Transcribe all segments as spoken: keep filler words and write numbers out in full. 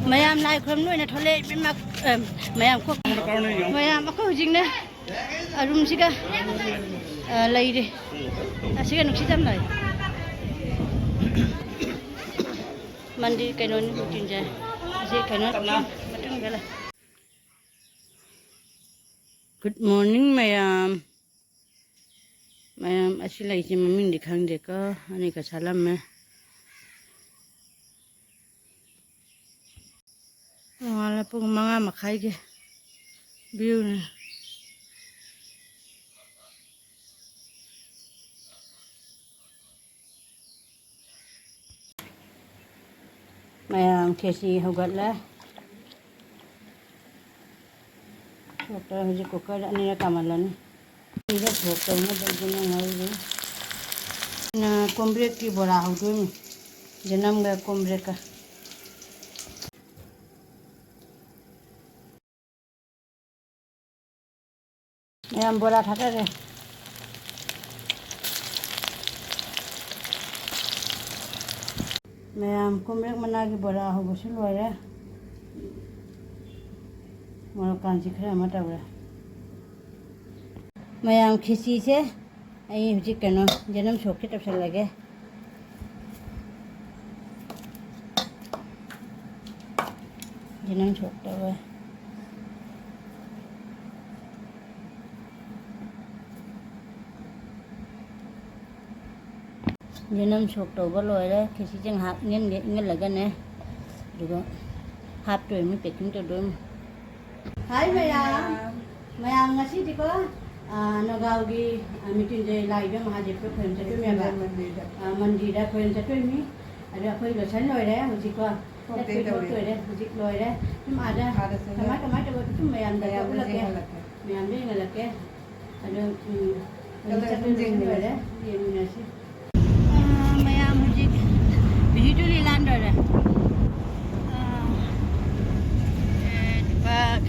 ꯃꯌꯥꯝ ꯂꯥꯏ ꯈꯨꯔꯨꯝ ꯂꯣꯏꯅ ꯊꯣꯛꯂꯛꯑꯦ, ꯏꯕꯦꯝꯃ꯫ ꯑ, ꯃꯌꯥꯝ ꯀꯣ-, ꯃꯌꯥꯝ ꯑꯩꯈꯣꯏ ꯍꯧꯖꯤꯛꯅꯦ, ꯑ, ꯔꯨꯝꯁꯤꯒ, ꯑ, ꯂꯩꯔꯤ꯫ ꯑꯁꯤꯒ ꯅꯨꯡꯁꯤꯠ ꯌꯥꯝ ꯂꯥꯛꯑꯦ꯫ ꯃꯟꯗꯤꯔ ꯀꯩꯅꯣꯅꯤ, ꯃꯤꯇꯤꯡꯁꯦ꯫ ꯑꯁꯤ ꯀꯩꯅꯣ ꯃꯇꯨꯡꯗ ꯂꯩ꯫ Good morning, ꯃꯌꯥꯝ꯫ ꯃꯌꯥꯝ, ꯑꯁꯤ ꯂꯩꯁꯦ ꯃꯃꯤꯡꯗꯤ ꯈꯪꯗꯦꯀꯣ, ꯑꯅꯤꯒ ꯁꯥꯠꯂꯝꯃꯦ꯫ ꯅꯣꯡꯉꯥꯜꯂ ꯄꯨꯡ ꯃꯉꯥ ꯃꯈꯥꯏꯒꯤ viewꯅꯤ꯫ ꯃꯌꯥꯝ, ꯈꯦꯆꯤ ꯍꯧꯒꯠꯂꯦ꯫ ꯁꯣꯛꯇ ꯍꯧꯖꯤꯛ cookerꯗ ꯑꯅꯤꯔꯛ ꯀꯥꯝꯍꯜꯂꯅꯤ꯫ ꯑꯅꯤꯔꯛ ꯁꯣꯛ ꯇꯧꯅꯕꯒꯤꯗꯃꯛ ꯉꯧꯔꯤ꯫ ꯑꯩꯅ ꯀꯣꯝꯕ꯭ꯔꯦꯛꯀꯤ ꯕꯣꯔꯥ ꯍꯧꯗꯣꯏꯅꯤ꯫ ꯌꯦꯅꯝꯒ ꯀꯣꯝꯕ꯭ꯔꯦꯛꯀ꯫ ꯃꯌꯥꯝ, ꯕꯣꯔꯥ ꯊꯥꯗꯔꯦ꯫ ꯃꯌꯥꯝ, ꯀꯣꯝꯕ꯭ꯔꯦꯛ ꯃꯅꯥꯒꯤ ꯕꯣꯔꯥ ꯍꯧꯕꯁꯨ ꯂꯣꯏꯔꯦ꯫ ꯃꯣꯔꯣꯛ ꯀꯥꯟꯆꯤ ꯈꯔ ꯑꯃ ꯇꯧꯔꯦ꯫ ꯃꯌꯥꯝ, ꯈꯦꯆꯤꯁꯦ ꯑꯩ ꯍꯧꯖꯤꯛ ꯀꯩꯅꯣ ꯌꯦꯅꯝ ꯁꯣꯛꯀꯤ ꯇꯧꯁꯜꯂꯒꯦ꯫ ꯌꯦꯅꯝ ꯁꯣꯛ ꯇꯧꯔꯦ꯫ ꯌꯦꯅꯝ ꯁꯣꯛ ꯇꯧꯕ ꯂꯣꯏꯔꯦ꯫ ꯈꯦꯆꯤꯁꯦ ꯉꯥꯏꯍꯥꯛ ꯏꯪꯍꯟꯒꯦ, ꯏꯪꯍꯜꯂꯒꯅꯦ꯫ ꯑꯗꯨꯒ ꯍꯥꯞꯇꯣꯏꯅꯤ, packing ꯇꯧꯗꯣꯏꯅꯤ꯫ ꯍꯥꯏ ꯃꯌꯥꯝ꯫ ꯃꯌꯥꯝ, ꯉꯁꯤꯗꯤꯀꯣ, ꯑ, ꯅꯒꯥꯎꯒꯤ, ꯑ, ꯃ꯭ꯔꯤꯇ꯭ꯌꯨꯟꯖꯌ ꯂꯥꯏ ꯏꯕꯦꯝ ꯃꯍꯥꯗꯦꯕꯇ ꯈꯣꯏꯔꯝ ꯆꯠꯇꯣꯏꯅꯦꯕ꯫ ꯃꯟꯗꯤꯔꯗ꯫ ꯑ, ꯃꯟꯗꯤꯔꯗ ꯈꯣꯏꯔꯝ ꯆꯠꯇꯣꯏꯅꯤ꯫ ꯑꯗꯣ ꯑꯩꯈꯣꯏ ꯂꯣꯏꯁꯟ ꯂꯣꯏꯔꯦ ꯍꯧꯖꯤꯛꯀꯣ꯫ ꯊꯣꯛꯇꯣꯏ ꯆꯠꯄꯩ ꯇꯧꯔꯦ꯫ ꯊꯣꯛꯇꯣꯏꯔꯦ꯫ ꯍꯧꯖꯤꯛ ꯂꯣꯏꯔꯦ꯫ ꯁꯨꯝ ꯑꯥꯗ ꯃꯈꯥꯗ ꯆꯠꯂꯦ꯫ ꯀꯃꯥꯏ ꯀꯃꯥꯏ ꯇꯧꯕ ꯁꯨꯝ ꯃꯌꯥꯝꯗ ꯃꯌꯥꯝꯗ ꯎꯠꯂꯛꯀꯦ꯫ ꯌꯦꯡꯍꯜꯂꯛꯀꯦ꯫ ꯃꯌꯥꯝꯗ ꯌꯦꯡꯍꯜꯂꯛꯀꯦ꯫ ꯑꯗꯣ, ꯎꯝ, ꯆꯠꯂꯦ, ꯍꯧꯖꯤꯛ ꯁꯨꯝ ꯆꯠꯄꯩ ꯌꯦꯡꯃꯤꯟꯅꯁꯤ꯫ ꯂꯣꯏꯔꯦ꯫ ꯌꯦꯡꯃꯤꯟꯅꯁꯤ꯫ ꯑ, ꯃꯌꯥꯝ ꯍꯧꯖꯤꯛ ꯕꯤꯍꯨ ꯇꯨꯂꯤ ꯂꯥꯟꯗꯣꯔꯦ꯫ ꯑ, ꯑꯦ, ꯗꯤꯄꯛ꯫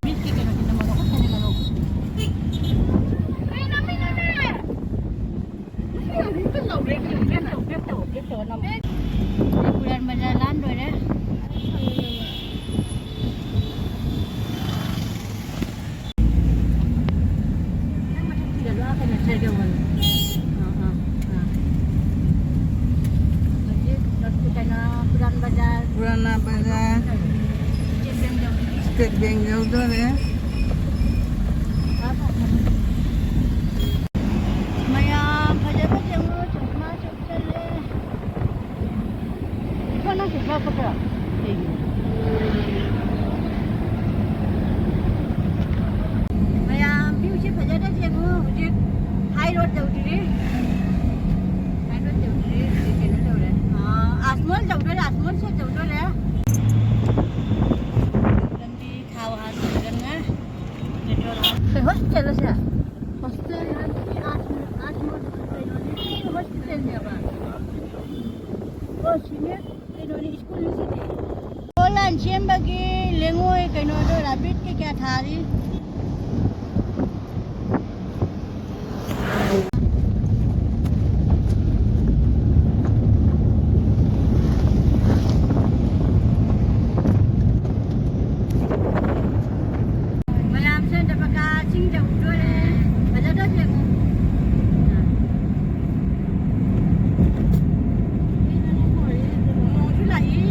ꯃꯤꯠꯀꯤ ꯀꯩꯅꯣꯁꯤ ꯅꯝꯃꯣ, ꯂꯧꯈꯠꯄꯅꯦ, ꯃꯔꯨ꯫ ꯀꯩꯅꯣ, ꯃꯤꯠ ꯅꯝꯃꯦ꯫ ꯀꯩꯅꯣ, ꯀꯩꯅꯣ, ꯀꯩꯅꯣ, ꯀꯩꯅꯣ, ꯀꯩꯅꯣ, ꯀꯩꯅꯣ, ꯀꯩꯅꯣ, ꯀꯩꯅꯣ, ꯀꯩꯅꯣ, ꯀꯩꯅꯣ, ꯄꯨꯔꯥꯟ ꯕꯖꯥꯔ꯫ ꯄꯨꯔꯥꯅꯥ ꯕꯖꯥꯔ꯫ ꯁ꯭ꯇꯦꯠ ꯕꯦꯡ ꯌꯧꯗꯣꯔꯦ꯫ ꯃꯌꯥꯝ ꯐꯖꯕ ꯌꯦꯡꯉꯨ, ꯆꯨꯝꯃ ꯆꯨꯝ ꯆꯠꯂꯦ꯫ ꯏꯐꯥ ꯅꯪ ꯆꯨꯝꯃ ꯐꯠꯇ꯭ꯔꯣ? ꯃꯌꯥꯝ ꯚ꯭ꯌꯨꯁꯦ ꯐꯖꯅ ꯌꯦꯡꯉꯨ꯫ ꯍꯧꯖꯤꯛ ꯍꯥꯏ ꯔꯣꯗ ꯌꯧꯗ꯭ꯔꯤ꯫ ꯍꯥꯏ ꯔꯣꯗ ꯌꯧꯗ꯭ꯔꯤ꯫ ꯍꯧꯖꯤꯛ ꯀꯩꯅꯣ ꯇꯧꯔꯦ꯫ ꯑꯥ, ꯑꯥꯁꯃꯣꯜ ꯌꯧꯗꯣꯔꯦ, ꯑꯥꯁꯃꯣꯜꯁꯦ ꯌꯧꯗꯣꯔꯦ꯫ ꯂꯝꯕꯤ ꯊꯥꯎ ꯍꯥꯟꯕꯗꯅ ꯄꯦꯇ꯭ꯔꯣꯜ ꯍꯥꯟ-, ꯀꯩ ꯍꯣꯁꯄꯤꯇꯥꯜ ꯑꯁꯦ? ꯍꯣꯁꯄꯤꯇꯥꯜ ꯍꯥꯟꯕꯒꯤ ꯑꯥꯁꯃꯣꯜ, ꯑꯥꯁꯃꯣꯜ ꯀꯩꯅꯣꯅꯤ, ꯍꯣꯁꯄꯤꯇꯥꯜꯅꯦꯕ꯫ ꯑꯣ, ꯁꯤꯅꯦ꯫ ꯀꯩꯅꯣꯅꯤ, ꯁ꯭ꯀꯨꯜꯅꯤ ꯁꯤꯗꯤ꯫ ꯑꯣꯟꯂꯥꯏꯟ ꯁꯦꯝꯕꯒꯤ ꯂꯦꯡꯉꯣꯏ ꯀꯩꯅꯣꯗꯣ, ꯔꯥꯕꯤꯠ ꯀꯩꯀꯥ ꯊꯥꯔꯤ꯫ ꯃꯌꯥꯝꯁꯦ ꯗꯕꯀꯥ ꯆꯤꯡ ꯌꯧꯗꯣꯔꯦ꯫ ꯐꯖꯗ꯭ꯔꯣ ꯌꯦꯡꯉꯨ꯫ ꯅꯣꯡꯁꯨ ꯂꯥꯛꯏ꯫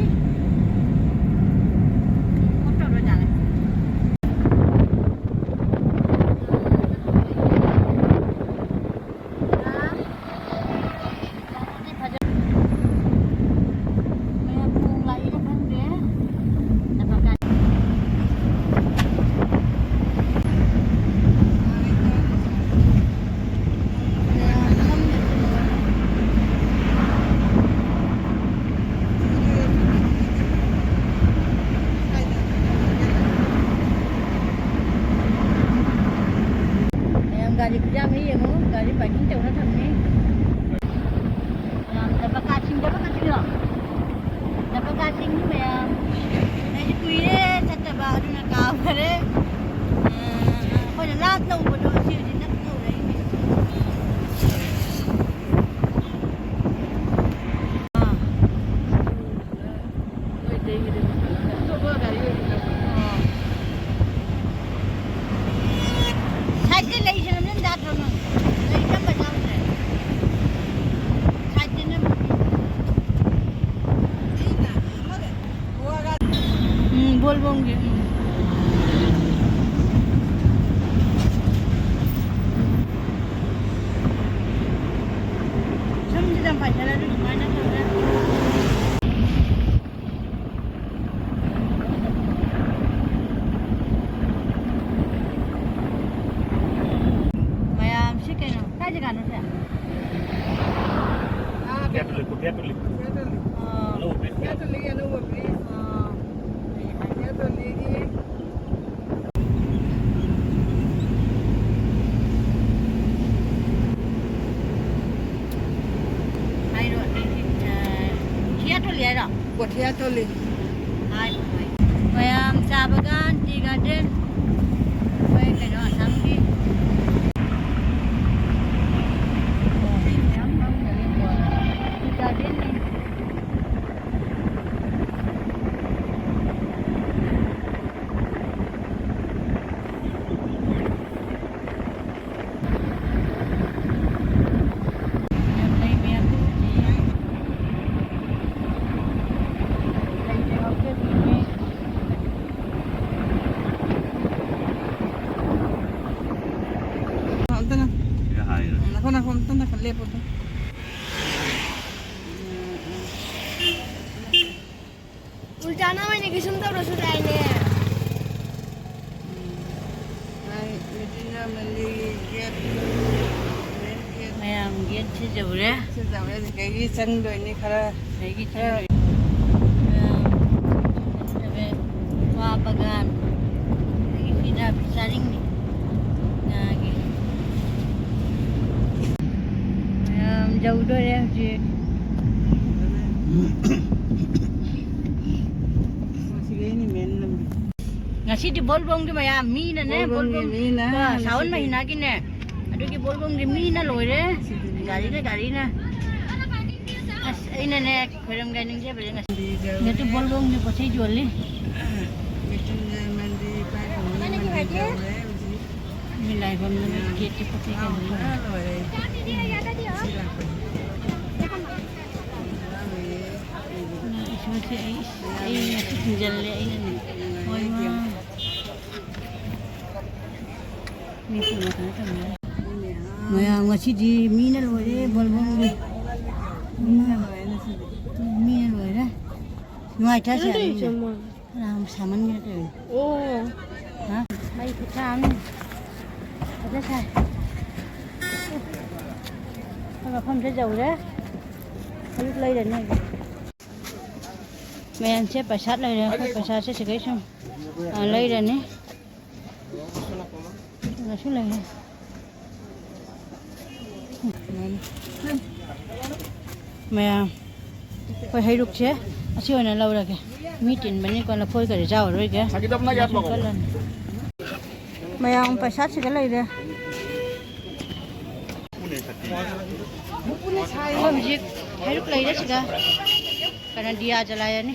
ꯑꯣꯐ ꯇꯧꯔꯖꯥꯠꯂꯦ꯫ ꯕꯣꯜꯕꯝꯒꯤ, ꯎꯝ꯫ ꯁꯝꯁꯤꯗ ꯌꯥꯝ ꯄꯥꯏꯁꯜꯂꯁꯨ ꯁꯨꯃꯥꯏꯅ ꯇꯧꯔꯦ꯫ ꯃꯌꯥꯝꯁꯤ ꯀꯩꯅꯣ? ꯀꯥꯏ ꯖꯒꯥꯅꯣ ꯁꯦ? ꯑꯥ, ꯀꯩꯅꯣ꯫ ꯀꯣꯊꯤꯌꯥ ꯇꯨꯂꯤ, ꯀꯣꯊꯤꯌꯥ ꯇꯨꯂꯤ꯫ ꯀꯣꯊꯤꯌꯥ ꯇꯨꯂꯤ꯫ ꯑꯥ꯫ ꯑꯅꯧꯕ ꯕ꯭ꯔꯤꯖ꯫ ꯀꯣꯊꯤꯌꯥ ꯇꯨꯂꯤ ꯑꯅꯧꯕ ꯕ꯭ꯔꯤꯖ꯫ ꯑꯥ꯫ ꯀꯣꯊꯤꯌꯥ ꯇꯨꯂꯤꯒꯤ ꯍꯥꯏꯔꯣ, ꯑꯗꯩꯗꯤ, ꯑ, ꯀꯣꯊꯤꯌꯥ ꯇꯨꯂꯤ ꯍꯥꯏꯔꯣ? ꯀꯣꯊꯤꯌꯥ ꯇꯨꯂꯤ꯫ ꯍꯥꯏ, ꯍꯣꯏ꯫ ꯃꯌꯥꯝ ꯆꯥ ꯕꯒꯥꯟ, ꯇꯤ ꯒꯥꯔꯗꯦꯟ꯫ ꯑꯩꯈꯣꯏ ꯀꯩꯅꯣ, ꯑꯁꯥꯝꯒꯤ꯫ ꯃꯌꯥꯝ ꯐꯝꯈꯔꯦꯀꯣ꯫ ꯇꯤ ꯒꯥꯔꯗꯦꯟꯅꯤ꯫ ꯌꯥꯝ ꯂꯩ ꯃꯌꯥꯝꯗꯨ꯫ ꯂꯩ ꯂꯩ ꯍꯥꯞꯆꯤꯟꯕꯤꯅꯤ꯫ ꯑꯝꯇ ꯉꯥꯏ-, ꯁꯤꯗ ꯍꯥꯏꯔꯦ꯫ ꯉꯥꯏꯈꯣ, ꯉꯥꯏꯈꯣ, ꯑꯝꯇ ꯉꯥꯏꯈꯣ, ꯂꯦꯞꯄꯣ ꯑꯝꯇ꯫ ꯎꯜꯇꯥꯅ ꯑꯣꯏꯅ ꯀꯩꯁꯨꯝ ꯇꯧꯔꯁꯨ ꯌꯥꯏꯅꯦ꯫ ꯃꯌꯥꯝ ꯒꯦꯠꯁꯤ ꯌꯧꯔꯦ꯫ ꯁꯤꯗꯒꯤ ꯆꯪꯗꯣꯏꯅꯤ ꯈꯔ꯫ ꯁꯤꯗꯒꯤ ꯈꯔ ꯆꯪꯗꯣꯏꯅꯤ꯫ ꯃꯌꯥꯝ ꯋꯥ ꯕꯒꯥꯟ꯫ ꯑꯗꯒꯤ ꯁꯤꯅ ꯐꯤꯁꯥꯔꯤꯡꯅꯤ꯫ ꯉꯥꯒꯤ꯫ ꯃꯌꯥꯝ ꯌꯧꯗꯣꯔꯦ ꯍꯧꯖꯤꯛ꯫ ꯁꯤꯗꯩꯅꯤ ꯃꯦꯟ ꯂꯝꯕꯤ꯫ ꯉꯁꯤꯗꯤ ꯕꯣꯜꯕꯝꯒꯤ ꯃꯌꯥꯝ ꯃꯤꯅꯅꯦ, ꯕꯣꯜꯕꯝꯒꯤ ꯕꯣꯜꯕꯝ, ꯃꯤꯅ ꯀꯣ, ꯁꯥꯎꯟ ꯉꯁꯤꯗꯤ ꯃꯍꯤꯅꯥꯒꯤꯅꯦ꯫ ꯑꯗꯨꯒꯤ ꯕꯣꯜꯕꯝꯒꯤ ꯃꯤꯅ ꯂꯣꯏꯔꯦ꯫ ꯁꯤꯗꯤ ꯃꯤ ꯒꯥꯔꯤꯅ, ꯒꯥꯔꯤꯅ꯫ ꯑꯁ, ꯑꯩꯅꯅꯦ, ꯈꯣꯏꯔꯝꯒ ꯅꯤꯡꯖꯕꯁꯦ ꯉꯁꯤ꯫ ꯃꯟꯗꯤꯔ ꯌꯧꯔꯦ꯫ ꯅꯠꯇꯦ, ꯕꯣꯜꯕꯝꯒꯤ ꯄꯣꯠ ꯆꯩ ꯌꯣꯜꯂꯤ꯫ ꯃ꯭ꯔꯤꯇ꯭ꯌꯨꯟꯖꯌ ꯃꯟꯗꯤꯔ, ꯏꯄꯥ ꯏꯄꯨꯒꯤ ꯃꯟꯗꯤꯔ ꯌꯧꯔꯦ ꯍꯧꯖꯤꯛ꯫ ꯃꯤ ꯂꯥꯏ ꯐꯝꯕꯒꯤ ꯒꯦꯠꯀꯤ ꯄꯣꯠ ꯆꯩ ꯀꯩꯅꯣ ꯇꯧꯔꯦ꯫ ꯂꯣꯏꯔꯦ꯫ ꯁꯤ ꯂꯥꯛꯄꯅꯤ꯫ ꯍꯔꯥꯎꯋꯦ꯫ ꯁꯤ ꯑꯩ, ꯑꯩ ꯉꯁꯤ ꯊꯤꯡꯖꯤꯜꯂꯦ ꯑꯩꯅꯅꯦ꯫ ꯍꯣꯏ, ꯃꯥ꯫ ꯃꯤ ꯁꯨꯝ ꯃꯊꯪ ꯃꯊꯪ ꯂꯥꯛꯑꯦ꯫ ꯃꯌꯥꯝ ꯉꯁꯤꯗꯤ ꯃꯤꯅ ꯂꯣꯏꯔꯦ ꯕꯣꯜꯕꯝꯒꯤ꯫ ꯃꯤꯅ ꯂꯣꯏꯔꯦ ꯉꯁꯤꯗꯤ꯫ ꯃꯤꯅ ꯂꯣꯏꯔꯦ꯫ ꯅꯨꯡꯉꯥꯏꯇ꯭ꯔꯥ ꯁꯦ? ꯀꯩꯅꯣ ꯇꯧꯔꯤꯁꯦ, ꯃꯣꯏ? ꯀꯅꯥ ꯁꯥꯃꯟꯒꯦ ꯇꯧꯔꯤꯅꯦ? ꯑꯣ꯫ ꯍꯥ? ꯃꯩ ꯈꯨꯠꯁꯥ ꯑꯃꯅꯤ꯫ ꯐꯖ ꯁꯥꯏ꯫ ꯑꯩꯈꯣꯏ ꯃꯐꯝꯁꯦ ꯌꯧꯔꯦ꯫ ꯍꯧꯖꯤꯛ ꯂꯩꯔꯅꯤ꯫ ꯃꯌꯥꯝꯁꯦ ꯄꯩꯁꯥ ꯂꯩꯔꯦ꯫ ꯑꯩꯈꯣꯏ ꯄꯩꯁꯥꯁꯦ ꯁꯤꯗꯩ ꯁꯨꯝ, ꯑ, ꯂꯩꯔꯅꯤ꯫ ꯀꯩꯅꯣꯁꯨ ꯂꯩꯔꯦ꯫ ꯃꯌꯥꯝ, ꯑꯩꯈꯣꯏ ꯍꯩꯔꯨꯛꯁꯦ ꯑꯁꯤ ꯑꯣꯏꯅ ꯂꯧꯔꯒꯦ꯫ ꯃꯤ ꯇꯤꯟꯕꯅꯤꯀꯣ, ꯂꯐꯣꯏꯒꯗꯤ ꯆꯥꯔꯔꯣꯏꯒꯦ꯫ ꯁꯥꯀꯤꯗꯝꯅ ꯌꯥꯠ ꯃꯒꯣ꯫ ꯃꯌꯥꯝ ꯄꯩꯁꯥ ꯁꯤꯗ ꯂꯩꯔꯦ꯫ ꯑꯩꯈꯣꯏ ꯍꯧꯖꯤꯛ ꯍꯩꯔꯨꯛ ꯂꯩꯔꯦ ꯁꯤꯗ꯫ ꯀꯩꯅꯣ, ꯗꯤꯌꯥ ꯖꯂꯥꯌꯥꯅꯤ꯫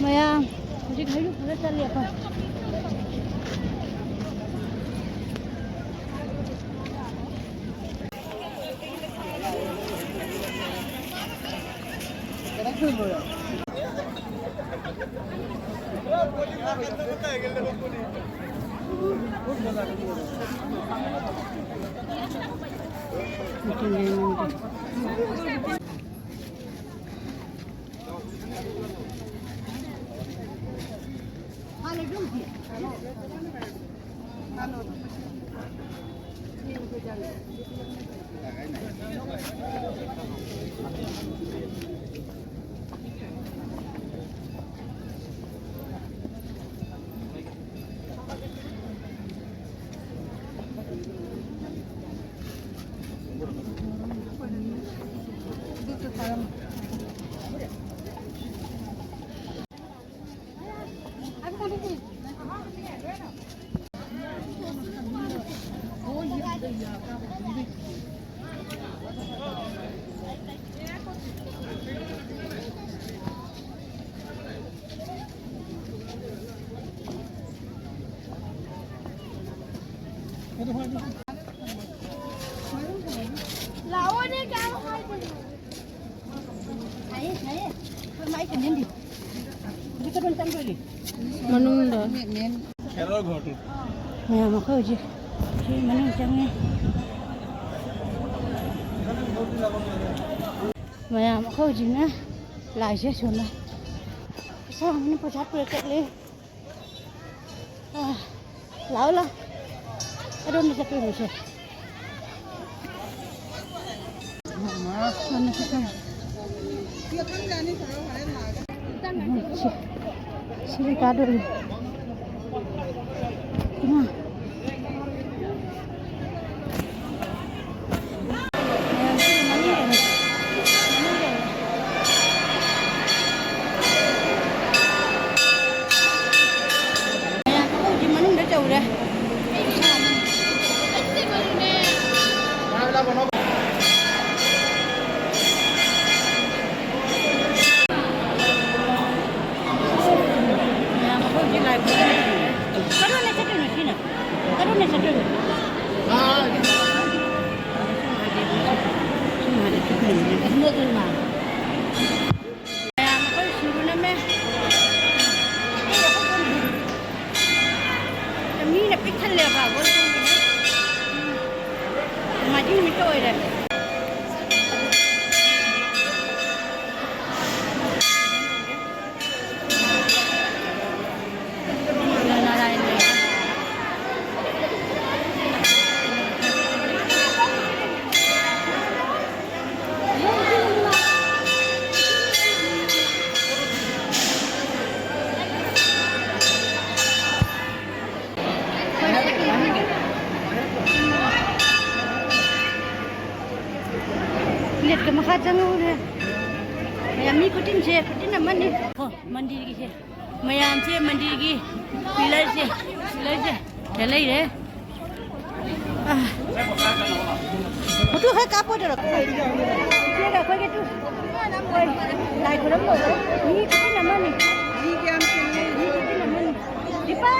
ꯃꯌꯥꯝ ꯍꯧꯖꯤꯛ ꯍꯩꯔꯨꯛ ꯈꯔ ꯆꯠꯂꯤ ꯑꯩꯈꯣꯏ꯫ ꯂꯥꯛꯑꯣꯅꯦ, ꯀꯌꯥꯝ ꯍꯥꯏꯕꯅꯣ? ꯁꯥꯏꯌꯦ, ꯁꯥꯏꯌꯦ꯫ ꯑꯩꯈꯣꯏ ꯃꯥꯏ ꯀꯟꯖꯟꯗꯤ꯫ ꯍꯧꯖꯤꯛ ꯀꯗꯣꯝ ꯆꯪꯗꯣꯏꯅꯣ? ꯃꯅꯨꯡꯗ꯫ ꯃꯌꯥꯝ ꯑꯩꯈꯣꯏ ꯍꯧꯖꯤꯛ ꯁꯤ ꯃꯅꯨꯡ ꯆꯪꯉꯦ꯫ ꯃꯌꯥꯝ ꯑꯩꯈꯣꯏ ꯍꯧꯖꯤꯛꯅ ꯂꯥꯏꯁꯦ ꯁꯣꯝꯗ ꯄꯩꯁꯥ ꯑꯃꯅ ꯄꯩꯁꯥ ꯄꯨꯔ ꯆꯠꯂꯦ꯫ ꯑꯥ, ꯂꯥꯛꯑꯣ, ꯂꯥꯛꯑꯣ꯫ ꯑꯗꯣꯝꯗ ꯆꯠꯇꯣꯏꯅꯦ ꯁꯦ꯫ ꯑꯗꯣꯝꯗ ꯆꯠꯇꯣꯏꯅꯦ꯫ ꯁꯤ, ꯁꯤꯗꯤ ꯀꯥꯗꯣꯔꯤ꯫ ꯏꯃꯥ꯫ ꯃꯌꯥꯝ ꯍꯧꯖꯤꯛ ꯃꯅꯨꯡꯗ ꯇꯧꯔꯦ꯫ ꯃꯌꯥꯝ ꯑꯩꯈꯣꯏ ꯍꯧꯖꯤꯛ ꯂꯥꯏ ꯈꯨꯔꯨꯝꯕ ꯆꯠꯂꯤꯅꯦ꯫ ꯀꯔꯣꯝꯗ ꯆꯠꯇꯣꯏꯅꯣ ꯁꯤꯅ? ꯀꯔꯣꯝꯗ ꯆꯠꯇꯣꯏꯅꯣ? ꯁꯤ ꯃꯥꯗꯤ ꯆꯠꯇꯣꯏꯅꯦ꯫ ꯃꯌꯥꯝ ꯑꯩꯈꯣꯏ ꯁꯤꯡꯖꯨ ꯅꯝꯃꯦ꯫ ꯃꯤꯅ ꯄꯤꯛ ꯊꯜꯂꯦꯕ, ꯍꯣꯏ꯫ ꯅꯣꯡꯃꯥꯏꯖꯤꯡ ꯅꯨꯃꯤꯠꯇ ꯑꯣꯏꯔꯦ꯫ ꯅꯦꯠꯀ ꯃꯈꯥ ꯆꯪꯍꯧꯔꯦ꯫ ꯃꯌꯥꯝ ꯃꯤ ꯈꯨꯆꯤꯟꯁꯦ ꯈꯨꯆꯤꯟ ꯑꯃꯅꯤ꯫ ꯍꯣ, ꯃꯟꯗꯤꯔꯒꯤꯁꯦ꯫ ꯃꯌꯥꯝꯁꯦ ꯃꯟꯗꯤꯔꯒꯤ ꯄꯤꯂꯔꯁꯦ, ꯄꯤꯂꯔꯁꯦ ꯁꯤꯗ ꯂꯩꯔꯦ꯫ ꯐꯣꯇꯣ ꯈꯔ ꯀꯥꯞꯄꯣꯗꯔꯣ? ꯏꯆꯦꯒ ꯑꯩꯈꯣꯏꯒꯤ ꯇꯨ꯫ ꯍꯣꯏ, ꯂꯥꯏ ꯈꯨꯔꯝ ꯂꯣꯏꯔꯦ꯫ ꯃꯤ ꯈꯨꯆꯤꯟ ꯑꯃꯅꯤ꯫ ꯃꯤ ꯀꯌꯥꯝ ꯆꯤꯜꯂꯤ? ꯃꯤ ꯈꯨꯆꯤꯟ ꯑꯃꯅꯤ꯫ ꯗꯤꯄꯥ!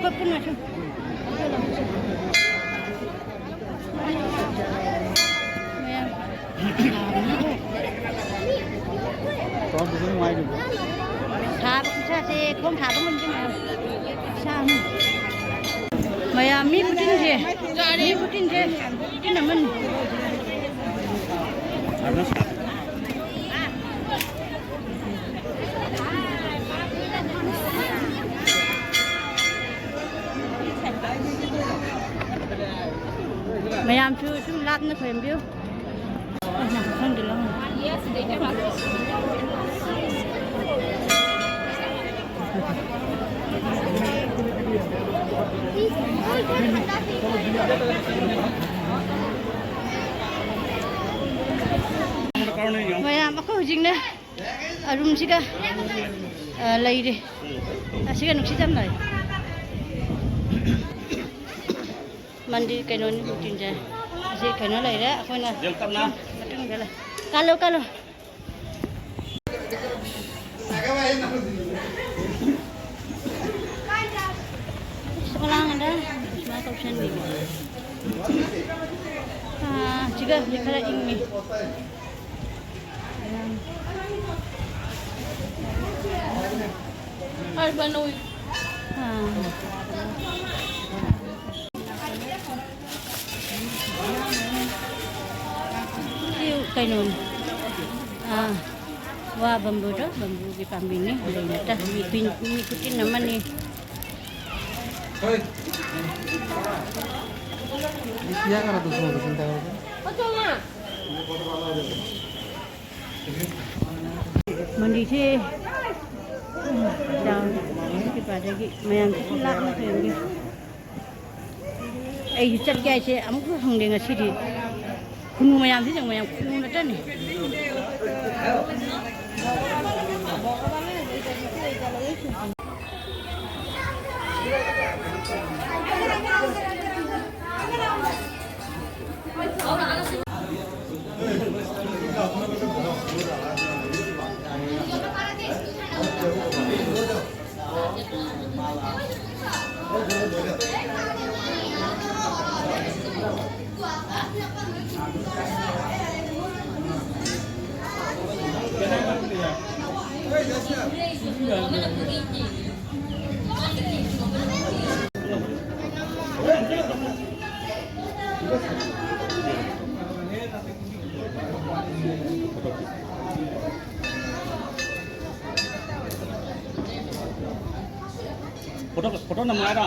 ꯑꯩꯈꯣꯏ ꯄꯨꯟꯅ ꯁꯨꯝ꯫ ꯃꯌꯥꯝ꯫ ꯁꯥꯕ ꯈꯨꯠꯁꯥꯁꯦ ꯈꯣꯡ ꯊꯥꯕ ꯉꯝꯗꯦ ꯃꯌꯥꯝ꯫ ꯈꯨꯠꯁꯥ ꯑꯃ꯫ ꯃꯌꯥꯝ ꯃꯤ ꯈꯨꯆꯤꯟꯁꯦ, ꯃꯤ ꯈꯨꯆꯤꯟꯁꯦ ꯈꯨꯆꯤꯟ ꯑꯃꯅꯤ꯫ ꯃꯌꯥꯝꯁꯨ ꯁꯨꯝ ꯂꯥꯞꯅ ꯈꯣꯏꯔꯝꯕꯤꯌꯨ꯫ ꯑꯩꯅ ꯈꯪꯗꯦ ꯂꯧꯅꯤ꯫ ꯃꯌꯥꯝ ꯑꯩꯈꯣꯏ ꯍꯧꯖꯤꯛꯅꯦ ꯑꯔꯨꯝꯁꯤꯒ, ꯑ, ꯂꯩꯔꯦ꯫ ꯑꯁꯤꯒ ꯅꯨꯡꯁꯤꯠ ꯌꯥꯝ ꯂꯥꯛꯑꯦ꯫ ꯃꯟꯗꯤꯔ ꯀꯩꯅꯣꯅꯤ ꯔꯨꯇꯤꯟꯁꯦ꯫ ꯑꯁꯤ ꯀꯩꯅꯣ ꯂꯩꯔꯦ, ꯑꯩꯈꯣꯏꯅ ꯃꯇꯨꯡꯗ ꯂꯩ꯫ ꯀꯥꯜꯂꯣ, ꯀꯥꯜꯂꯣ꯫ ꯑꯁ, ꯑꯣꯂꯥꯡꯗ ꯁꯨꯃꯥꯏꯅ ꯇꯧꯁꯟꯕꯤꯕ꯫ ꯑꯥ, ꯁꯤꯒ ꯈꯔ ꯏꯪꯉꯤ꯫ ꯁꯤ ꯀꯩꯅꯣꯅꯤ꯫ ꯑꯥ, ꯋꯥ ꯕꯝꯕꯨꯗꯣ, ꯕꯝꯕꯨꯒꯤ ꯄꯥꯝꯕꯤꯅꯤ꯫ ꯂꯩ ꯅꯠꯇ, ꯃꯤ ꯈꯨꯏꯟ-, ꯃꯤ ꯈꯨꯆꯤꯟ ꯑꯃꯅꯤ꯫ ꯃꯟꯗꯤꯔꯁꯦ, ꯎꯝ, ꯆꯥꯎꯔꯦ꯫ ꯀ꯭ꯔꯤꯄꯥꯗꯒꯤ ꯃꯌꯥꯝꯁꯤꯁꯨ ꯂꯥꯞꯅ ꯈꯣꯏꯔꯝꯒꯦ꯫ ꯑꯩꯁꯨ ꯆꯠꯀꯦ ꯍꯥꯏꯁꯦ ꯑꯃꯨꯛꯁꯨ ꯐꯪꯗꯦ ꯉꯁꯤꯗꯤ꯫ ꯈꯨꯅꯨ ꯃꯌꯥꯝꯁꯤ ꯌꯦꯡꯉꯨ, ꯃꯌꯥꯝ ꯈꯨꯅꯨ ꯅꯠꯇꯅꯤ꯫ ꯐꯣꯇꯣ, ꯐꯣꯇꯣ ꯅꯝꯃꯨ ꯍꯥꯏꯔꯣ?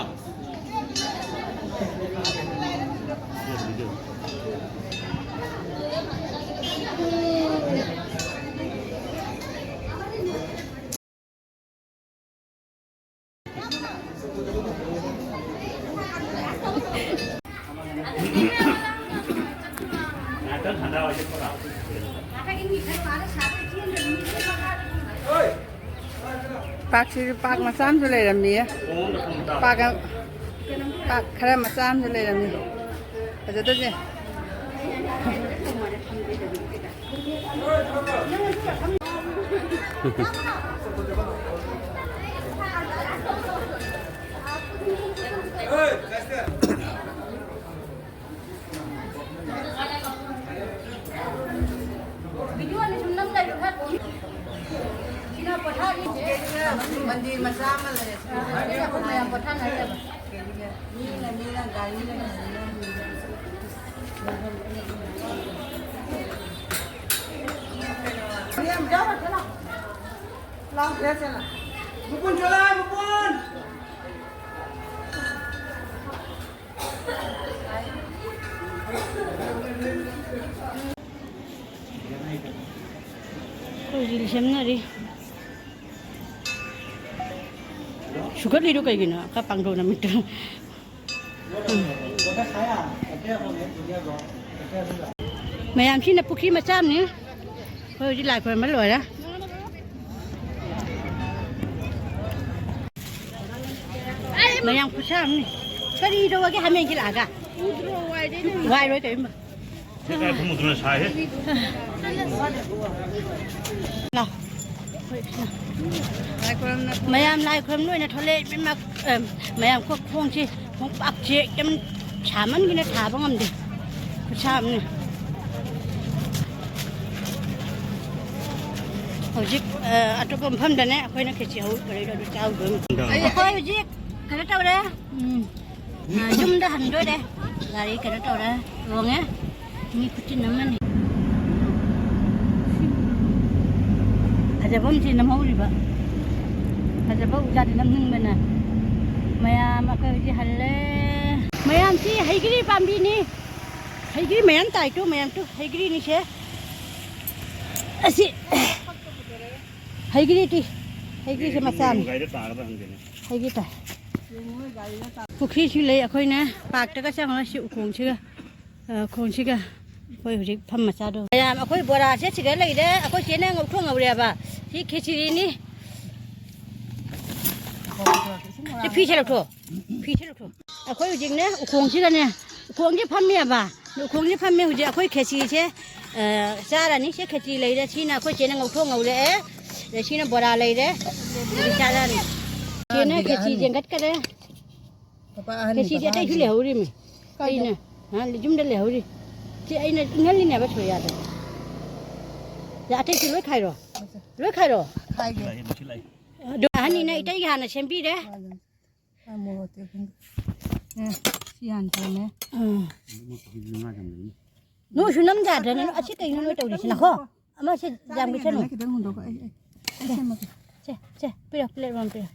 ꯄꯥꯛꯁꯤꯁꯨ ꯄꯥꯛ ꯃꯆꯥ ꯑꯃꯁꯨ ꯂꯩꯔꯝꯃꯤꯌꯦ꯫ ꯄꯥꯛ ꯑ-, ꯄꯥꯛ ꯈꯔ ꯃꯆꯥ ꯑꯃꯁꯨ ꯂꯩꯔꯝꯃꯤ꯫ ꯐꯖꯗꯣꯏꯁꯦ꯫ ꯃꯟꯗꯤꯔ ꯃꯆꯥ ꯑꯃ ꯂꯩꯔꯦ꯫ ꯃꯌꯥꯝ ꯄꯣꯊꯥꯅꯔꯦꯕ꯫ ꯃꯤꯅ, ꯃꯤꯅ, ꯒꯥꯔꯤꯅ, ꯒꯥꯔꯤꯅ꯫ ꯂꯥꯎ, ꯆꯦꯜꯂꯣ꯫ ꯃꯄꯨꯟ ꯆꯣꯂꯥꯏ, ꯃꯄꯨꯟ! ꯑꯩꯈꯣꯏ ꯔꯤꯜ ꯁꯦꯝꯅꯔꯤ꯫ ꯁꯨꯒꯠꯂꯤꯗꯣ ꯀꯩꯒꯤꯅꯣ? ꯈꯔ ꯄꯥꯡꯊꯣꯛꯅ ꯃꯤꯠꯇꯨ꯫ ꯃꯌꯥꯝꯁꯤꯅ ꯄꯨꯈ꯭ꯔꯤ ꯃꯆꯥ ꯑꯃꯅꯤ꯫ ꯑꯩꯈꯣꯏ ꯍꯧꯖꯤꯛ ꯂꯥꯏ ꯈꯣꯏꯔꯝꯕ ꯂꯣꯏꯔꯦ꯫ ꯃꯌꯥꯝ ꯈꯨꯠꯁꯥ ꯑꯃꯅꯤ꯫ ꯀꯔꯤ ꯇꯧꯔꯒꯦ ꯍꯥꯃꯦꯡꯁꯤ ꯂꯥꯛꯑꯒ? ꯋꯥꯏꯔꯣꯏ ꯀꯔꯤꯒꯨꯝꯕ꯫ ꯂꯥꯎ꯫ ꯃꯌꯥꯝ ꯂꯥꯏ ꯈꯨꯔꯨꯝ ꯂꯣꯏꯅ ꯊꯣꯛꯂꯛꯑꯦ꯫ ꯏꯕꯦꯝꯃ, ꯑ, ꯃꯌꯥꯝ ꯈꯣ-, ꯈꯣꯡꯁꯦ, ꯈꯣꯡꯄꯥꯛꯁꯦ ꯌꯥꯝ ꯁꯥꯃꯟꯒꯤꯅ ꯊꯥꯕ ꯉꯝꯗꯦ꯫ ꯈꯨꯠꯁꯥ ꯑꯃꯅꯤ꯫ ꯍꯧꯖꯤꯛ, ꯑ, ꯑꯇꯣꯞꯄ ꯃꯐꯝꯗꯅꯦ ꯑꯩꯈꯣꯏꯅ ꯈꯦꯆꯤ ꯍꯧꯔꯤ ꯑꯗꯨ ꯆꯥꯔꯨꯗꯣꯏꯅꯤ꯫ ꯑꯩꯈꯣꯏ ꯍꯧꯖꯤꯛ ꯀꯩꯅꯣ ꯇꯧꯔꯦ꯫ ꯎꯝ꯫ ꯑ, ꯌꯨꯝꯗ ꯍꯟꯗꯣꯔꯦ꯫ ꯒꯥꯔꯤ ꯀꯩꯅꯣ ꯇꯧꯔꯦ, ꯇꯣꯡꯉꯦ꯫ ꯃꯤ ꯈꯨꯆꯤꯟ ꯑꯃꯅꯤ꯫ ꯐꯖꯕ ꯑꯃꯁꯦ ꯅꯝꯍꯧꯔꯤꯕ꯫ ꯐꯖꯕ ꯎꯖꯥꯗꯤ ꯅꯝꯅꯤꯡꯕꯅ꯫ ꯃꯌꯥꯝ ꯑꯩꯈꯣꯏ ꯍꯧꯖꯤꯛ ꯍꯜꯂꯦ꯫ ꯃꯌꯥꯝꯁꯤ ꯍꯩꯒ꯭ꯔꯤ ꯄꯥꯝꯕꯤꯅꯤ꯫ ꯍꯩꯒ꯭ꯔꯤ ꯃꯌꯥꯝ ꯇꯥꯏꯇꯣ, ꯃꯌꯥꯝ ꯇꯨ ꯍꯩꯒ꯭ꯔꯤꯅꯤꯁꯦ꯫ ꯑꯁꯤ ꯍꯩꯒ꯭ꯔꯤꯗꯤ, ꯍꯩꯒ꯭ꯔꯤꯁꯦ ꯃꯆꯥꯅꯤ꯫ ꯒꯥꯔꯤꯗ ꯇꯥꯒꯗ꯭ꯔꯥ ꯈꯪꯗꯦꯅꯦ꯫ ꯍꯩꯒ꯭ꯔꯤ ꯇꯥꯏ꯫ ꯄꯨꯈ꯭ꯔꯤꯁꯨ ꯂꯩ꯫ ꯑꯩꯈꯣꯏꯅ ꯄꯥꯛꯇꯒ ꯆꯪꯉꯒ ꯁꯤ ꯎꯈꯣꯡꯁꯤꯒ, ꯑ, ꯈꯣꯡꯁꯤꯒ ꯑꯩꯈꯣꯏ ꯍꯧꯖꯤꯛ ꯐꯝ ꯃꯆꯥꯗꯣ꯫ ꯃꯌꯥꯝ ꯑꯩꯈꯣꯏ ꯕꯣꯔꯥꯁꯦ ꯁꯤꯗ ꯂꯩꯔꯦ꯫ ꯑꯩꯈꯣꯏ ꯆꯦꯅ ꯉꯧꯊꯣꯛ ꯉꯧꯔꯦꯕ꯫ ꯁꯤ ꯈꯦꯆꯤꯅꯤ꯫ ꯁꯤ ꯐꯤꯁꯦ ꯂꯧꯊꯣꯛ꯫ ꯐꯤꯁꯦ ꯂꯧꯊꯣꯛ꯫ ꯑꯩꯈꯣꯏ ꯍꯧꯖꯤꯛꯅꯦ ꯎꯈꯣꯡꯁꯤꯗꯅꯦ, ꯎꯈꯣꯡꯁꯤ ꯐꯝꯃꯦꯕ꯫ ꯎꯈꯣꯡꯁꯤ ꯐꯝꯃꯦ꯫ ꯍꯧꯖꯤꯛ ꯑꯩꯈꯣꯏ ꯈꯦꯆꯤꯁꯦ, ꯑ, ꯆꯥꯔꯅꯤ꯫ ꯁꯤ ꯈꯦꯆꯤ ꯂꯩꯔꯦ꯫ ꯁꯤꯅ ꯑꯩꯈꯣꯏ ꯆꯦꯅ ꯉꯧꯊꯣꯛ ꯉꯧꯔꯛꯑꯦ꯫ ꯑꯗ ꯁꯤꯅ ꯕꯣꯔꯥ ꯂꯩꯔꯦ꯫ ꯁꯤ ꯆꯥꯔꯅꯤ꯫ ꯆꯦꯅ ꯈꯦꯆꯤ ꯌꯦꯡꯈꯠꯈꯔꯦ꯫ ꯄꯥꯄꯥ ꯑꯍꯟꯅꯤ, ꯈꯦꯆꯤꯗꯤ ꯄꯥꯄꯥ ꯑꯇꯩꯁꯨ ꯑꯍꯟꯅꯤ꯫ ꯂꯩꯍꯧꯔꯤꯃꯤ꯫ ꯀꯥꯏꯗ? ꯑꯩꯅ, ꯍꯥ, ꯌꯨꯝꯗ ꯂꯩꯍꯧꯔꯤ꯫ ꯁꯤ ꯑꯩꯅ ꯏꯪꯍꯜꯂꯤꯅꯦꯕ ꯁꯣꯔꯤꯌꯥꯗ꯫ ꯁꯤ ꯑꯇꯩꯁꯨ ꯂꯣꯏ ꯈꯥꯏꯔꯣ꯫ ꯑꯠꯆꯥ꯫ ꯂꯣꯏ ꯈꯥꯏꯔꯣ꯫ ꯈꯥꯏꯒꯦ꯫ ꯑꯗꯨ ꯑꯍꯟꯅꯤꯅ ꯏꯇꯩꯒꯤ ꯍꯥꯟꯅ ꯁꯦꯝꯕꯤꯔꯦ꯫ ꯃꯥꯅꯦ꯫ ꯑ, ꯃꯣꯔꯣꯛ ꯑꯇꯦꯛꯄꯗꯣ꯫ ꯑꯦ, ꯁꯤ ꯍꯥꯟꯅ ꯊꯝꯃꯦ꯫ ꯎꯝ꯫ ꯅꯣꯏꯁꯨ ꯅꯝ ꯌꯥꯗ꯭ꯔꯅꯦ? ꯑꯁꯤ ꯀꯩꯅꯣ ꯅꯣꯏ ꯇꯧꯔꯤꯁꯤꯅ? ꯍꯣ, ꯑꯃ ꯁꯤ ꯌꯥꯝ ꯆꯥꯕ ꯀꯤꯁꯟꯅꯨ꯫ ꯍꯦꯟꯗꯅ ꯈꯤꯇꯪ ꯍꯨꯟꯗꯣꯛꯀꯣ꯫ ꯑꯩ, ꯑꯩ, ꯑꯩ ꯁꯦꯝꯃꯛꯀꯦ꯫ ꯁꯦ, ꯁꯦ, ꯄꯤꯔꯣ, ꯄ꯭ꯂꯦꯠ ꯑꯃ ꯄꯤꯔꯣ꯫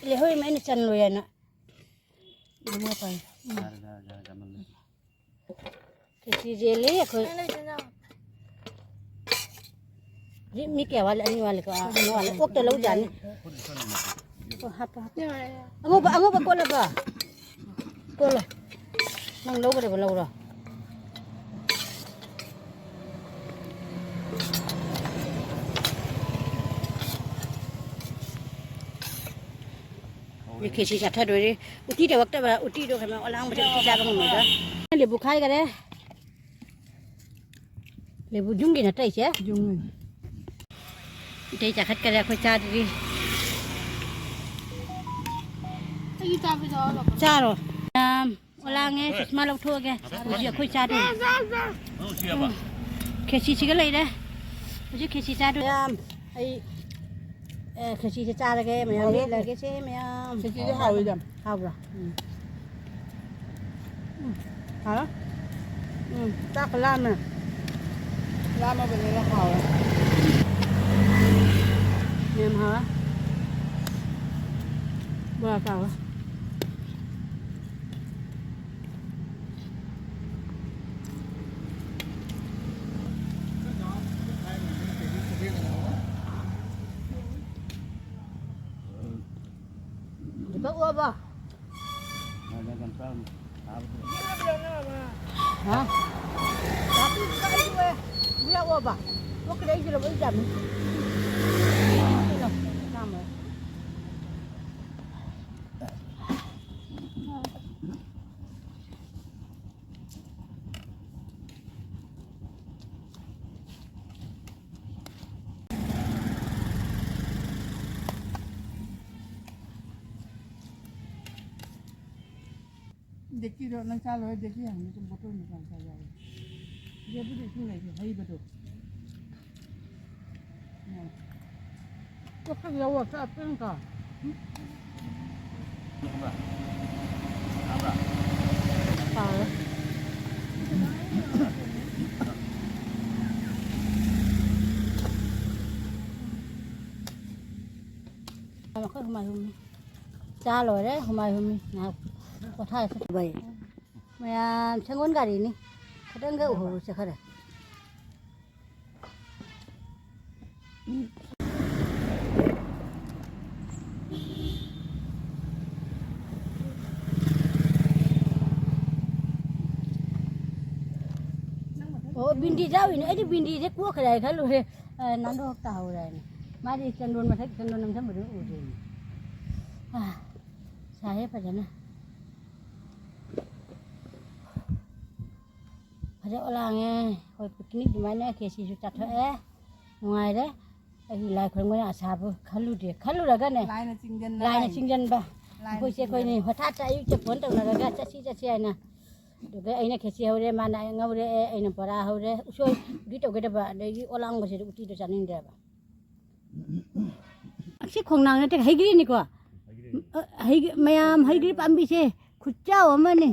ꯂꯩꯍꯧꯔꯤ ꯑꯩꯅ ꯆꯟꯂꯣꯏ ꯍꯥꯏꯅ꯫ ꯑꯗꯨꯝ ꯍꯥꯞꯄꯛꯑꯒꯦ꯫ ꯎꯝ꯫ ꯌꯥꯔꯦ, ꯌꯥꯔꯦ, ꯌꯥꯔꯦ, ꯌꯥꯝꯃꯜꯂꯦ꯫ ꯈꯦꯆꯤ ꯌꯦꯜꯂꯤ ꯑꯩꯈꯣꯏ꯫ ꯃꯤ, ꯃꯤ ꯀꯌꯥ ꯋꯥꯠꯂꯤ? ꯑꯅꯤ ꯋꯥꯠꯂꯤꯀꯣ? ꯑꯥ, ꯑꯃ ꯋꯥꯠꯂꯤ꯫ ꯑꯣꯛꯇ ꯂꯧꯖꯥꯠꯅꯤ꯫ ꯑꯣ, ꯍꯥꯞꯄꯣ, ꯍꯥꯞꯄꯣ꯫ ꯑꯉꯧꯕ, ꯑꯉꯧꯕ ꯀꯣꯠꯂꯕꯣ? ꯀꯣꯠꯂꯣ꯫ ꯅꯪ ꯂꯧꯒꯗꯕ ꯂꯧꯔꯣ꯫ ꯃꯤ ꯈꯦꯆꯤ ꯆꯥꯊꯗꯣꯏꯔꯦ꯫ ꯎꯇꯤ ꯇꯧꯔꯛꯇꯕ, ꯎꯇꯤꯗꯣ ꯀꯩꯅꯣ ꯑꯂꯥꯡꯕꯁꯦ ꯎꯇꯤ ꯆꯥꯕ ꯉꯝꯃꯣꯏꯗ꯫ ꯂꯦꯕꯨ ꯈꯥꯏꯈꯔꯦ꯫ ꯂꯦꯕꯨ ꯌꯨꯝꯒꯤ ꯅꯠꯇ꯭ꯔ ꯏꯆꯦ? ꯌꯨꯝꯒꯤ꯫ ꯃꯩꯇꯩ ꯆꯥꯈꯠꯈꯔꯦ, ꯑꯩꯈꯣꯏ ꯆꯥꯗ꯭ꯔꯤ꯫ ꯑꯩꯒꯤ ꯆꯥꯕꯗꯣ ꯆꯥꯔꯣ꯫ ꯌꯥꯝ ꯑꯣꯂꯥꯡꯉꯦ, ꯁꯨꯁꯃꯥ ꯂꯧꯊꯣꯛꯑꯒꯦ꯫ ꯍꯧꯖꯤꯛ ꯑꯩꯈꯣꯏ ꯆꯥꯗꯣꯏ꯫ ꯈꯦꯆꯤꯁꯤꯒ ꯂꯩꯔꯦ꯫ ꯍꯧꯖꯤꯛ ꯈꯦꯆꯤ ꯆꯥꯗꯣꯏ꯫ ꯌꯥꯝ, ꯑꯩ, ꯑꯦ, ꯈꯦꯆꯤꯁꯦ ꯆꯥꯔꯒꯦ, ꯃꯌꯥꯝ ꯃꯤꯠꯂꯒꯦ ꯁꯦ, ꯃꯌꯥꯝ꯫ ꯈꯦꯆꯤꯁꯦ ꯍꯥꯎꯋꯤꯗ꯫ ꯍꯥꯎꯕ꯭ꯔꯣ? ꯎꯝ꯫ ꯎꯝ꯫ ꯍꯥꯎꯔꯦ? ꯎꯝ꯫ ꯆꯥꯛꯀ ꯂꯥꯝꯃꯦ꯫ ꯂꯥꯝꯃꯕꯅꯤꯅ ꯍꯥꯎꯔꯦ꯫ ꯌꯥꯝ ꯍꯥꯎꯔꯦ꯫ ꯕꯣꯔꯥ ꯆꯥꯎꯔꯦ꯫ ꯏꯕꯣꯛ ꯑꯣꯕ꯫ ꯍꯥ? ꯂꯥꯛꯑꯣꯕ꯫ ꯄꯣꯛꯀꯗ ꯑꯩꯁꯨ ꯂꯧꯕ ꯌꯥꯝꯃꯤ꯫ ꯗꯦꯛꯆꯤꯗꯣ ꯅꯪ ꯆꯥ ꯂꯣꯏꯔ ꯗꯦꯛꯆꯤ ꯍꯥꯡꯉꯤ, ꯑꯗꯨꯝ ꯕꯣꯇꯜ ꯃꯆꯥ ꯃꯆꯥ ꯌꯥꯎꯋꯦ꯫ ꯁꯤꯗꯕꯨꯗꯤ ꯏꯁꯤꯡ ꯂꯩꯇꯦ, ꯍꯩꯕꯗꯣ꯫ ꯎꯝ꯫ ꯀꯣꯛꯇꯒꯤ ꯌꯥꯎꯋꯣ, ꯆꯥ ꯄꯦꯟ ꯀꯥ꯫ ꯎꯝ꯫ ꯇꯥꯔꯦ꯫ ꯃꯈꯣꯏ ꯍꯨꯃꯥꯏ ꯍꯨꯝꯃꯤ꯫ ꯆꯥ ꯂꯣꯏꯔꯦ, ꯍꯨꯃꯥꯏ ꯍꯨꯝꯃꯤ꯫ ꯉꯥꯏꯍꯥꯛ ꯄꯣꯊꯥꯔꯁꯤ꯫ ꯃꯌꯥꯝ ꯁꯪꯒꯣꯜ ꯒꯥꯔꯤꯅꯤ꯫ ꯈꯤꯇꯪꯒ ꯎꯍꯧꯔꯁꯦ ꯈꯔ꯫ ꯑꯣ, ꯕꯤꯟꯗꯤ ꯆꯥꯎꯏꯅꯦ꯫ ꯑꯩꯗꯤ ꯕꯤꯟꯗꯤꯁꯦ ꯀꯣꯛꯈ꯭ꯔꯦ ꯍꯥꯏ ꯈꯜꯂꯨꯔꯦ꯫ ꯑ, ꯅꯥꯟꯗꯣꯛ ꯇꯥꯍꯧꯔꯦ ꯍꯥꯏꯅ꯫ ꯃꯥꯗꯤ ꯆꯟꯗꯣꯟ ꯃꯊꯛ, ꯆꯟꯗꯣꯟ ꯅꯝꯁꯟꯕꯗꯨ ꯎꯗꯦꯅꯦ꯫ ꯑ, ꯁꯥꯏꯍꯦ ꯐꯖꯅ꯫ ꯐꯖ ꯂꯥꯡꯉꯦ꯫ ꯑꯩꯈꯣꯏ picnic ꯑꯗꯨꯃꯥꯏꯅ ꯈꯦꯆꯤꯁꯨ ꯆꯥꯊꯣꯛꯑꯦ꯫ ꯅꯨꯡꯉꯥꯏꯔꯦ꯫ ꯑꯩ ꯂꯥꯏ ꯈꯨꯔꯨꯝꯕꯅ ꯑꯁꯥꯕꯨ ꯈꯜꯂꯨꯗꯦ꯫ ꯈꯜꯂꯨꯔꯒꯅꯦ ꯂꯥꯏꯅ ꯆꯤꯡꯖꯟꯕ꯫ ꯂꯥꯏꯅ ꯆꯤꯡꯖꯟꯕ꯫ ꯂꯥꯏꯅ ꯑꯩꯈꯣꯏꯁꯦ ꯑꯩꯈꯣꯏꯅꯤ ꯆꯤꯡꯖꯟꯕ꯫ ꯍꯣꯊꯥ ꯆꯥ ꯑꯌꯨꯛꯇ ꯐꯣꯟ ꯇꯧꯅꯔꯒ ꯆꯠꯁꯤ ꯆꯠꯁꯤ ꯍꯥꯏꯅ꯫ ꯑꯗꯨꯒ ꯑꯩꯅ ꯈꯦꯆꯤ ꯍꯧꯔꯦ, ꯃꯥꯅ ꯉꯧꯔꯦ, ꯑꯩꯅ ꯕꯣꯔꯥ ꯍꯧꯔꯦ꯫ ꯎꯁꯣꯏ ꯎꯇꯤ ꯇꯧꯒꯗꯕ, ꯑꯗꯒꯤ ꯑꯣꯂꯥꯡꯕꯁꯤꯗꯤ ꯎꯇꯤꯗꯣ ꯆꯥꯅꯤꯡꯗ꯭ꯔꯦꯕ꯫ ꯑꯁꯤ ꯈꯣꯡꯅꯥꯡ ꯅꯠꯇꯦ, ꯍꯩꯒ꯭ꯔꯤꯅꯤꯀꯣ꯫ ꯑ, ꯍꯩꯒ꯭ꯔꯤ, ꯃꯌꯥꯝ ꯍꯩꯒ꯭ꯔꯤ ꯄꯥꯝꯕꯤꯁꯦ ꯈꯨꯠꯆꯥꯎ ꯑꯃꯅꯤ꯫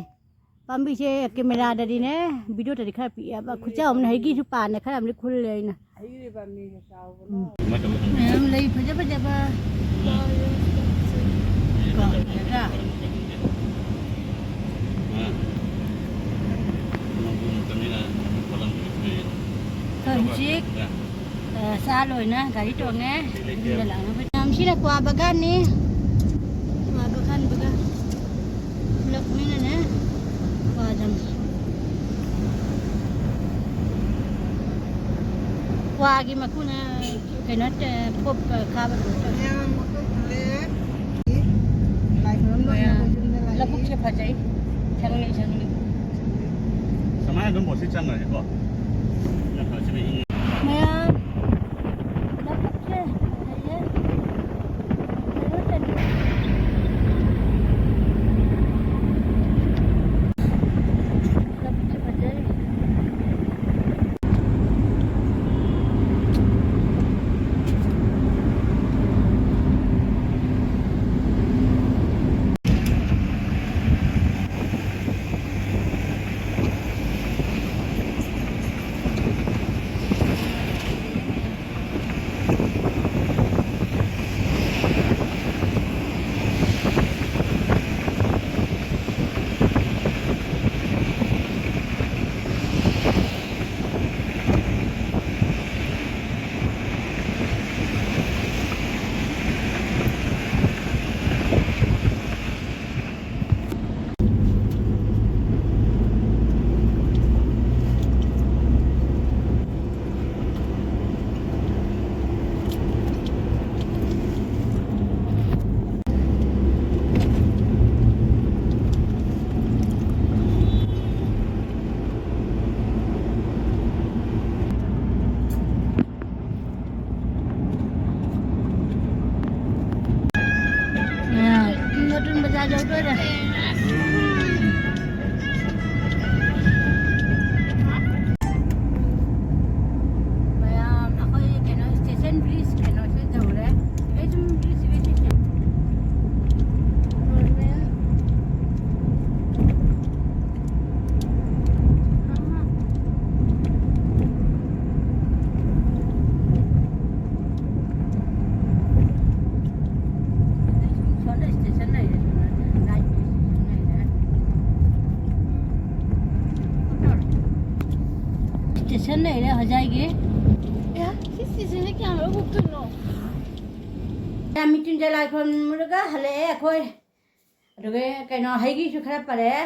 ꯄꯥꯝꯕꯤꯁꯦ ꯀꯦꯃꯦꯔꯥꯗꯗꯤꯅꯦ, ꯚꯤꯗꯤꯑꯣꯗꯗꯤ ꯈꯔ ꯄꯤꯛꯑꯦꯕ, ꯈꯨꯠꯆꯥꯎ ꯑꯃꯅ ꯍꯩꯒꯤꯁꯨ ꯄꯥꯟꯅ ꯈꯔ ꯑꯃꯗꯤ ꯈꯨꯜꯂꯦ ꯑꯩꯅ꯫ ꯍꯩꯒ꯭ꯔꯨ ꯄꯥꯝꯕꯤꯁꯦ ꯆꯥꯎꯕꯅ꯫ ꯎꯝ꯫ ꯃꯌꯥꯝ ꯂꯩ ꯐꯖ ꯐꯖꯕ꯫ ꯀꯣ, ꯐꯖꯗ꯭ꯔꯥ? ꯑꯩꯈꯣꯏ ꯍꯧꯖꯤꯛ, ꯑ, ꯆꯥ ꯂꯣꯏꯅ ꯒꯥꯔꯤ ꯇꯣꯡꯉꯦ꯫ ꯌꯨꯝꯗ ꯂꯥꯛꯅꯕ꯫ ꯃꯌꯥꯝꯁꯤꯅ ꯀ꯭ꯋꯥ ꯕꯒꯥꯟꯅꯤ꯫ ꯀ꯭ꯋꯥ ꯕꯒꯥꯟ ꯕꯒꯥꯟ꯫ ꯄꯨꯂꯞ ꯃꯤꯅꯅꯦ ꯀ꯭ꯋꯥ ꯆꯪꯉꯤ꯫ ꯀ꯭ꯋꯥꯒꯤ ꯃꯀꯨꯅ ꯀꯩꯅꯣ ꯇ-, ꯄꯣꯞ ꯈꯥꯕ ꯀꯩꯅꯣ ꯇꯧꯋꯦ꯫ ꯃꯌꯥꯝ ꯑꯩꯈꯣꯏ ꯄꯨꯜꯂꯦ꯫ ꯂꯥꯏ ꯈꯨꯔꯨꯝ ꯂꯣꯏꯔꯦ, ꯑꯩꯈꯣꯏ ꯌꯨꯝꯗ ꯂꯥꯛꯑꯦ꯫ ꯂꯧꯕꯨꯛꯁꯦ ꯐꯖꯩ꯫ ꯁꯪꯂꯤ ꯁꯪꯂꯤ꯫ ꯁꯨꯃꯥꯏꯅ ꯑꯗꯨꯝ ꯕꯣꯠꯁꯤ ꯆꯪꯉꯅꯤꯀꯣ꯫ ꯌꯥꯝ ꯐꯖꯩ, ꯏꯪꯉꯦ꯫ ꯃꯌꯥꯝ ꯂꯧꯕꯨꯛꯁꯦ ꯐꯖꯩꯌꯦ꯫ ꯀꯩꯅꯣ ꯇꯧꯗꯦ꯫ ꯂꯧꯕꯨꯛꯁꯦ ꯐꯖꯩ꯫ ꯌꯧꯗꯣꯔꯦ꯫ ꯃꯌꯥꯝ ꯑꯩꯈꯣꯏ ꯀꯩꯅꯣ station bridge ꯀꯩꯅꯣꯁꯦ ꯌꯧꯔꯦ꯫ ꯑꯩ ꯁꯨꯝ bridge ꯁꯤꯒ ꯁꯤꯁꯦ꯫ ꯁꯣꯝꯗ station ꯂꯩꯔꯦ, ꯁꯣꯝꯗ ꯂꯥꯏꯠꯀꯤ station ꯂꯩꯔꯦ꯫ Station ꯂꯩꯔꯦ ꯍꯣꯖꯥꯏꯒꯤ꯫ ꯑꯦ, ꯁꯤ stationꯁꯦ ꯀꯌꯥꯝ ꯂꯧꯕ ꯀꯩꯅꯣ? ꯃꯤꯊꯨꯟꯁꯦ ꯂꯥꯏ ꯈꯨꯔꯨꯝꯃꯨꯔꯒ ꯍꯜꯂꯛꯑꯦ ꯑꯩꯈꯣꯏ꯫ ꯑꯗꯨꯒ ꯀꯩꯅꯣ ꯍꯩꯒꯤꯁꯨ ꯈꯔ ꯄꯔꯛꯑꯦ꯫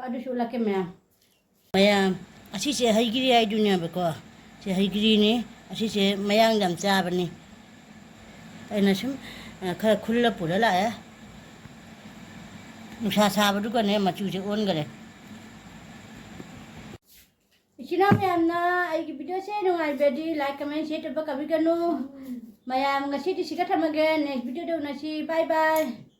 ꯑꯗꯨꯁꯨ ꯎꯠꯂꯛꯀꯦ ꯃꯌꯥꯝ꯫ ꯃꯌꯥꯝ, ꯑꯁꯤꯁꯦ ꯍꯩꯒ꯭ꯔꯤ ꯍꯥꯏꯗꯨꯅꯦꯕꯀꯣ꯫ ꯁꯤ ꯍꯩꯒ꯭ꯔꯤꯅꯤ꯫ ꯑꯁꯤꯁꯦ ꯃꯌꯥꯡ ꯌꯥꯝ ꯆꯥꯕꯅꯤ꯫ ꯑꯩꯅ ꯁꯨꯝ, ꯑ, ꯈꯔ ꯈꯨꯜꯂ ꯄꯨꯔ ꯂꯥꯛꯑꯦ꯫ ꯅꯨꯡꯁꯥ ꯁꯥꯕꯗꯨꯒꯅꯦ ꯃꯆꯨꯁꯦ ꯑꯣꯟꯈꯔꯦ꯫ ꯏꯆꯤꯟ ꯏꯅꯥꯎ ꯃꯌꯥꯝꯅ ꯑꯩꯒꯤ videoꯁꯦ ꯅꯨꯡꯉꯥꯏꯕꯗꯤ like, comment, share ꯇꯧꯕ ꯀꯥꯎꯕꯤꯒꯅꯨ꯫ ꯃꯌꯥꯝ ꯉꯁꯤꯗꯤ ꯁꯤꯒ ꯊꯝꯃꯒꯦ꯫ Next videoꯗ ꯎꯅꯁꯤ꯫ Bye bye꯫